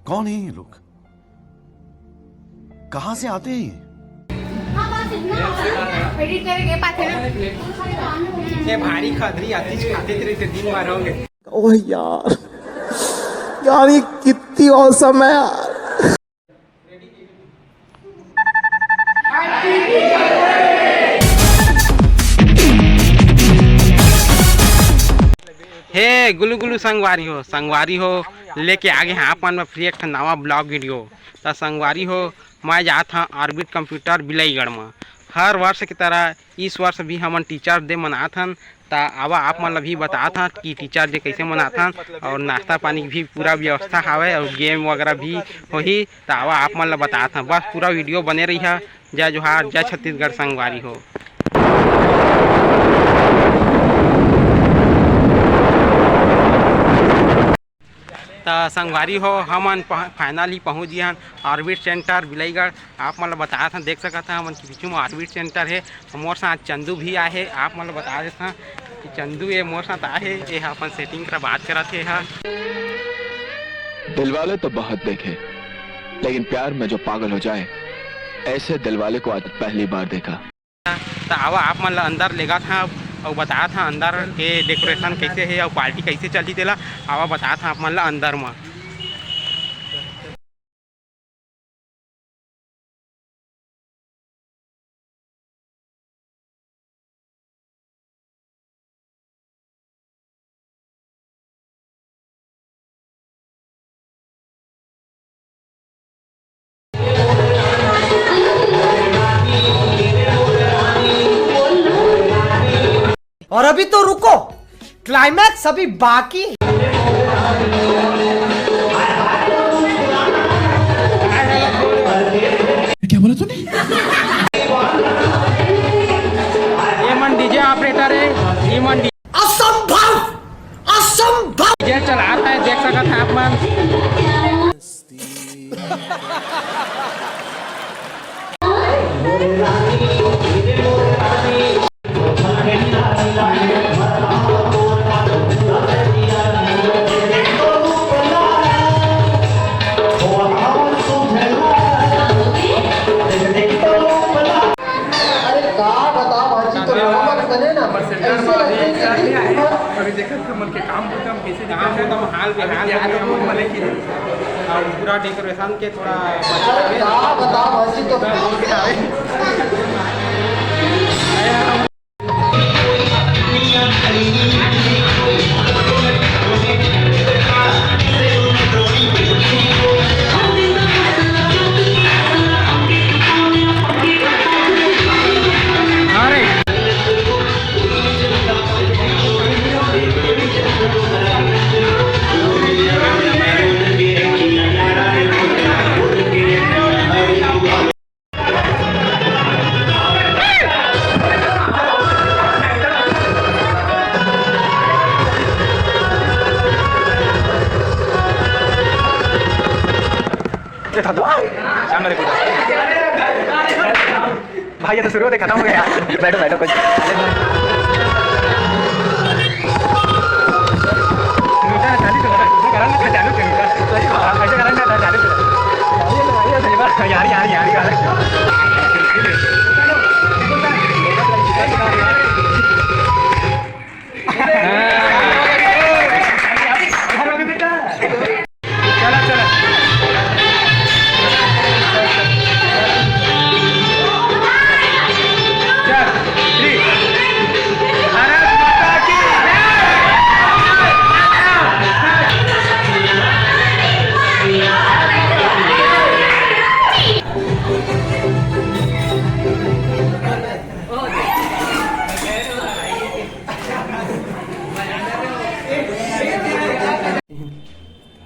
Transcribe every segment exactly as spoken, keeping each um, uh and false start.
कौन है ये लोग? कहाँ से आते हैं ये? ये भारी खदरी आतिश खाते थे दिन भर होंगे। ओह यार, यार, ये कितनी औसम है यार। हे गुलू गुलू संगवारी हो, संगवारी हो, लेके आगे हैं आप मन में फिर एक ठन नवा ब्लॉग वीडियो। त संगवारी हो, मैं जात हूँ ऑर्बिट कंप्यूटर बिलाईगढ़ में। हर वर्ष की तरह इस वर्ष भी हमन टीचर डे मनात हन। त आवा आप मन ला भी बतात हन कि टीचर डे कैसे मनात हन, और नाश्ता पानी की भी पूरा व्यवस्था हावय और गेम वगैरह भी होही। त आवा आप मन ला बतात हन, बस पूरा वीडियो बने रही है। जय जोहार, जय छत्तीसगढ़ संगवारी हो। त संगवारी हो, हमन पह-, फाइनली पहुंच गए हन ऑर्बिट सेंटर बिलाईगढ़। आप मन ल बतात हन, देख सकत हन हमन के बीच में ऑर्बिट सेंटर हे। मोर साथ चंदू भी आए हे, आप मन ल बता देत हन कि चंदू ये मोर साथ आए हे, ये ह अपन सेटिंग करा बात करत हे ह। दिलवाले तो बहुत देखे, लेकिन प्यार में जो पागल हो जाए, ऐसे दिलवाले को आज पहली बार देखा। त आवा आप मन ल अंदर लेगत हन अउ बतात हन अंदर के डेकोरेशन कैसे हे अउ पार्टी कैसे चलही तेला। आवा बतात हन आप मन ल अंदर म। और अभी तो रुको, क्लाइमैक्स अभी बाकी है। क्या बोला तूने? ये मन डीजे ऑपरेटर है, ये मन असंभव, असंभव। डीजे चलात है, देख सकत है आप मन। अरे का बता भाजी, तो लोगों का बने ना, ऐसे लगते हैं कि अभी देखत हमन के काम होता, हम कैसे काम होता, हम हाल बेहाल अभी तैयार हो, मने की। और पूरा डेकोरेशन के थोड़ा अरे का बता भाजी, तो ये था तो। सामने देखो। भाई, ये तो शुरू होते खत्म हो गया यार। बैठो, बैठो, कुछ। यार, यार, यार, यार। चला, चला। चल, श्री भारत माता की जय।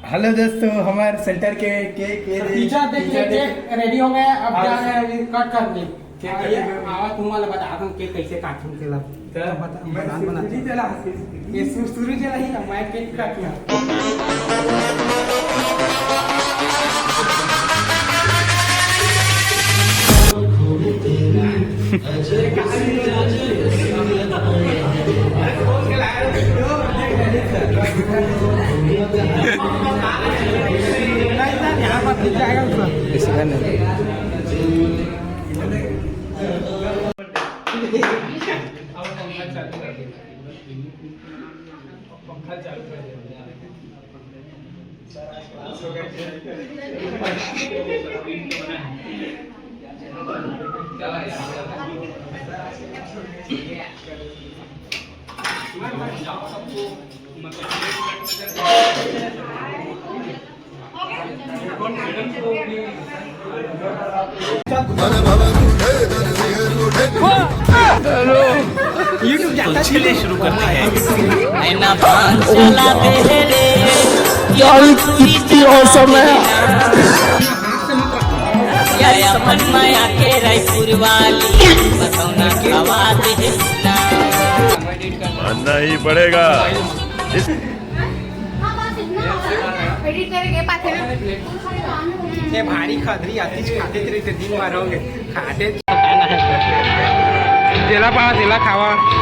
हेलो दोस्तों, हमारे सेंटर के केक ये तो दे-, पीछा देखिए, पीछा केक देखिए। रेडी हो गया। अब हाँ। क्या है, अभी कट करने। केक हाँ, कट ये करने। आवा, तुम्हारा बता दूं केक कैसे काटूं, चला। तो बता, मैं बता, बता। सुरसुरी चला। ये सुरसुरी चला ही, मैं केक काटूं। इसका नहीं। YouTube जाता है। चलिए शुरू करते हैं। यार, कितनी औसम है। यार, अपन माया के रायपुर वाली बतौना खवा दे ना। मानना ही पड़ेगा। एडिट करेंगे, पाथे में। ये भारी खदरी आतीच खाते रहिथे, दिन भर होगे खाते। जेला पहा, जेला खावा।